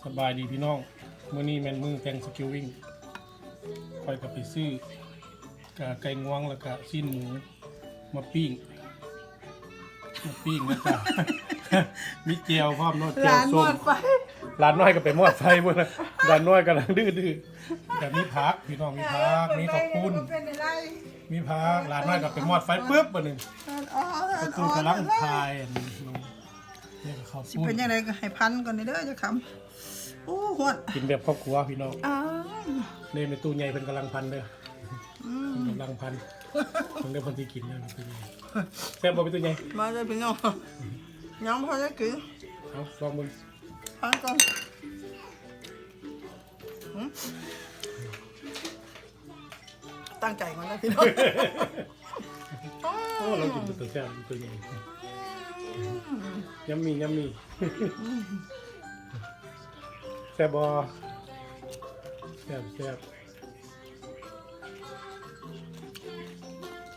ສະບາຍດີພີ່ນ້ອງ, ມື້ນີ້ແມ່ນມື້ Thanksgiving ຂ້ອຍກໍໄປຊື້ ກະໄກ່ງວງ ແລ້ວກະຊີ້ນໝູມາປີ້ງ ມາປີ້ງ ແລ້ວກະມີແຈ່ວພ້ອມເນາະ ແຈ່ວສົ້ມ. ຫຼານນ້ອຍກໍໄປມອດໄຟພຸ້ນນະ, ຫຼານນ້ອຍກຳລັງດື້ໆ. ກະມີຜັກພີ່ນ້ອງ, ມີຜັກ ມີເຂົ້າປຸ້ນ ມີຜັກ. ຫຼານນ້ອຍກໍໄປມອດໄຟປຶບ ບາດນີ້ປະຕູກຳລັງຖ່າຍອັນນີ້ ເຮັດເຂົ້າປຸ້ນ. ຊິເປັນຈັ່ງໃດກໍໃຫ້ພັນກ່ອນເດີຈັກຄຳ. ໂອ້ ຮ້ອນ. ກິນແບບຄອບຄົວພີ່ນ້ອງ. ອ້າວ ນີ້ແມ່ຕູ້ໃຫຍ່ເພິ່ນກຳລັງພັນເດີ. ອືມ ກຳລັງພັນ. ເບິ່ງເດີເພິ່ນຊິກິນເດີ. ແຊບບໍ່ແມ່ຕູ້ໃຫຍ່? ມາເດີພີ່ນ້ອງ, ຍັງບໍ່ທັນໄດ້ກິນ. ເອົາ ລອງເບິ່ງ ພັນກ່ອນ. ຫືມ ຕັ້ງໃຈກ່ອນເດີພີ່ນ້ອງ. ໂອ້ ລາວກິນເປັນຕົວແຊບ ຕົວໃຫຍ່. ອືມ ຍຳມີ ຍຳມີ. ອືມ ແຊບບໍ່? ແຊບ ແຊບ.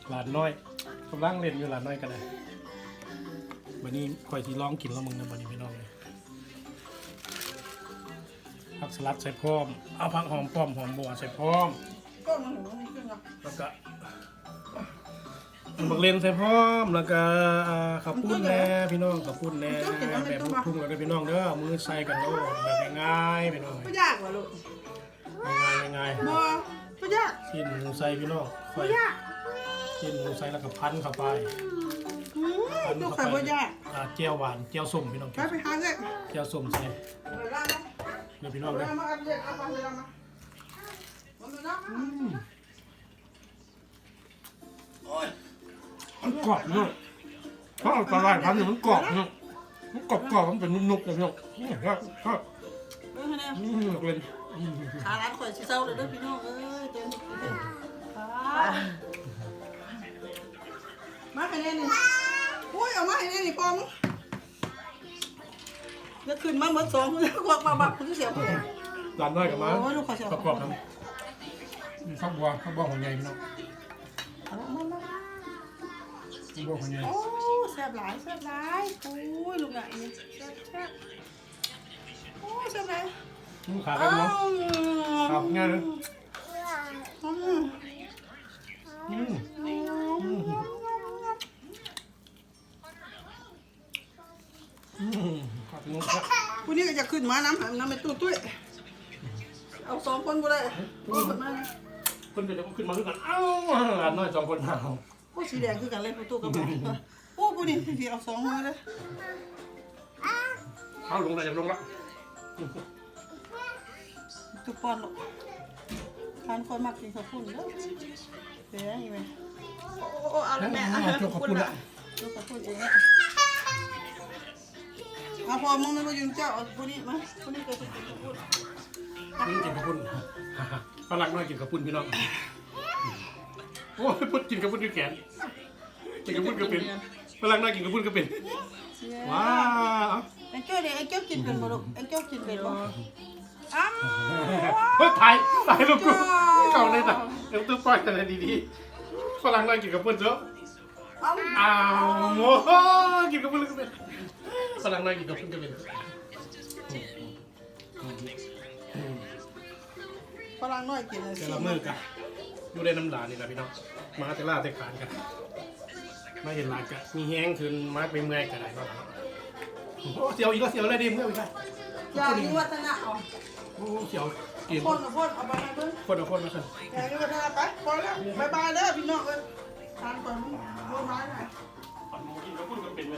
ຫຼານນ້ອຍກຳລັງຫຼິ້ນຢູ່, ຫຼານນ້ອຍກໍໄດ້. ບາດນີ້ຂ້ອຍຊິລອງກິນລອງເບິ່ງນະ ບາດນີ້ພີ່ນ້ອງເອີຍ. ຜັກສະຫຼັດໃສ່ພ້ອມ, ເອົາຜັກຫອມປ້ອມ ຫອມບົວໃສ່ພ້ອມ, ແລ້ວກະໝາກເລັ່ນໃສ່ພ້ອມ, ແລ້ວກະເຂົ້າປຸ້ນແດ່ພີ່ນ້ອງ, ເຂົ້າປຸ້ນແດ່. ແບບລູກທຸ່ງເຮົາເດີພີ່ນ້ອງເດີ, ເອົາມືໃສ່ກັນໂລດ ແບບງ່າຍໆພີ່ນ້ອງ. ບໍ່ຢາກຫວາລູກ? ງ່າຍໆ ງ່າຍໆ. ບໍ່ ບໍ່ຢາກ. ຊີ້ນໝູໃສ່ພີ່ນ້ອງ, ຂ້ອຍ ບໍ່ຢາກ. ຊີ້ນໝູໃສ່ແລ້ວກໍພັນເຂົ້າໄປ. ອືມ ລູກຂ້ອຍບໍ່ຢາກ. ອ່າ ແຈ່ວຫວານ ແຈ່ວສົ້ມພີ່ນ້ອງ, ໄປ ໄປຫາເລີຍ. ແຈ່ວສົ້ມໃສ່ ໄປລາວ ເດີພີ່ນ້ອງເດີ. ອືມ ໂອ້ຍ ມັນກອບເນາະ, ເພາະເອົາຕະຫຼາຍພັນນີ້ມັນກອບເນາະ, ມັນກອບໆ ມັນເປັນນຸບໆ ເນາະ. ອືມ ແຊບ ແຊບ. ເບິ່ງຫັ້ນນະ ອືມ ເປັນ ອືມ ຂາຫຼານຂ້ອຍຊິເຊົາແລ້ວເດີພີ່ນ້ອງເອີຍ. ມາໃຫ້ແດ່ນີ້, ໂອ້ຍ ເອົາມາໃຫ້ແດ່ນີ້ ພໍ່ມຶງ. ຢ່າຂຶ້ນມາໝົດສອງຄົນ ກວັກບັກໆ ຄືສຽງຜູ້ໃດ. ຫຼານນ້ອຍກໍມາ. ໂອ້ຍ ລູກຂ້ອຍຊິເອົາ ປະກອບນຳ. ມີຜັກບົວ ຜັກບົວຫົວໃຫຍ່ພີ່ນ້ອງ. ເອົາມາ ມາ ມາ. ຜັກບົວຫົວໃຫຍ່. ໂອ້ ແຊບຫຼາຍ ແຊບຫຼາຍ. ໂອ້ຍ ລູກຫຼານນີ້ແຊບ ແຊບ. ໂອ້ ແຊບຫຼາຍ. ອືມ ຂາໄປເນາະ. ເອົາ ຂາແດ່ເລີຍ. ອືມ ອືມ ອືມ. ອືມ ຄັກເນາະ. ຜູ້ນີ້ກໍຢາກຂຶ້ນມານຳ ນຳແມ່ຕູ້ຕຸ້ຍ. ເອົາສອງຄົນບໍ່ໄດ້. ໂອ້ຍ ມາ ເພິ່ນກໍຢາກຂຶ້ນມາຄືກັນ. ອ້າວ ຫຼານນ້ອຍສອງຄົນ. ໂອ້ ສີແດງຄືກັນເລີຍ ປະຕູກັບ ໂອ້ ຜູ້ນີ້ຊິເອົາສອງມືເລີຍ. ເອົາ ລົງແລ້ວ ຢາກລົງແລ້ວ. ຕຸກປ້ອນລູກ. ທ່ານຂ້ອຍມັກກິນເຂົ້າປຸ້ນເດີ. ແດງອີແມ່. ໂອ້ ໂອ້ ໂອ້ ເອົາແລ້ວແມ່. ເອົາ ເອົາ ເອົາ ຈົກເຂົ້າປຸ້ນລະ. ຈົກເຂົ້າປຸ້ນເອງລະ. ເອົາ ພໍ່ມຶງນະ ມາຢືນເຈົ້າ. ເອົາຜູ້ນີ້ມາ. ຜູ້ນີ້ກໍຊິກິນເຂົ້າປຸ້ນ. ນີ້ກິນເຂົ້າປຸ້ນ. ຝຣັ່ງນ້ອຍກິນເຂົ້າປຸ້ນ ພີ່ນ້ອງ. ໂອ້ຍ ປຸດກິນເຂົ້າປຸ້ນຄືແກນ. ກິນເຂົ້າປຸ້ນກໍເປັນ. ຝຣັ່ງນ້ອຍກິນເຂົ້າປຸ້ນກໍເປັນ. ວ້າວ. ແອງເຈີເດ ແອງເຈີກິນເປັນບໍ່ລູກ? ແອງເຈີກິນເປັນບໍ່? ອ້ຳ. ເຮີ້ຍ ຖ່າຍ ຖ່າຍຮູບກູ. ເຈົ້າ ເຈົ້າເລີຍນະ. ເອົາຕູ້ປ້ອຍ ຖ່າຍດີໆ. ຝຣັ່ງນ້ອຍກິນເຂົ້າປຸ້ນເຈົ້າ. ອ້ຳ. ອ້າວ ໂອ້ໂຫ ກິນເຂົ້າປຸ້ນກໍເປັນ. ຝຣັ່ງນ້ອຍກິນເຂົ້າປຸ້ນກໍເປັນ. ຝຣັ່ງນ້ອຍກິນແລ້ວ ແຕ່ລະມື້ກະຢູ່ໄດ້ນຳຫຼານນີ້ລະພີ່ນ້ອງ. ມາແຕ່ລາແຕ່ຂານກະ ມາເຫັນຫຼານກະມີແຮງຂຶ້ນ, ມາໄປເມື່ອຍກະໄດ້ເນາະ. ໂອ້ ສຽວອີກແລ້ວ ສຽວແລ້ວເດ້ ເມື່ອຍອີກແລ້ວ. ຢ່າມີວັດທະນະເອົາ. ໂອ້ ສຽວ. ຄົນເອົາຄົນ ເອົາໄປໃຫ້ເບິ່ງ. ຄົນເອົາຄົນມາຊັ້ນ. ຢ່າມີວັດທະນະ ໄປ ພໍແລ້ວ ບາຍບາຍເດີພີ່ນ້ອງເອີຍ. ທານກ່ອນ ບໍ່ມາຫຼາຍ. ອັນໝູກິນເຂົ້າປຸ້ນກໍເປັນເລີ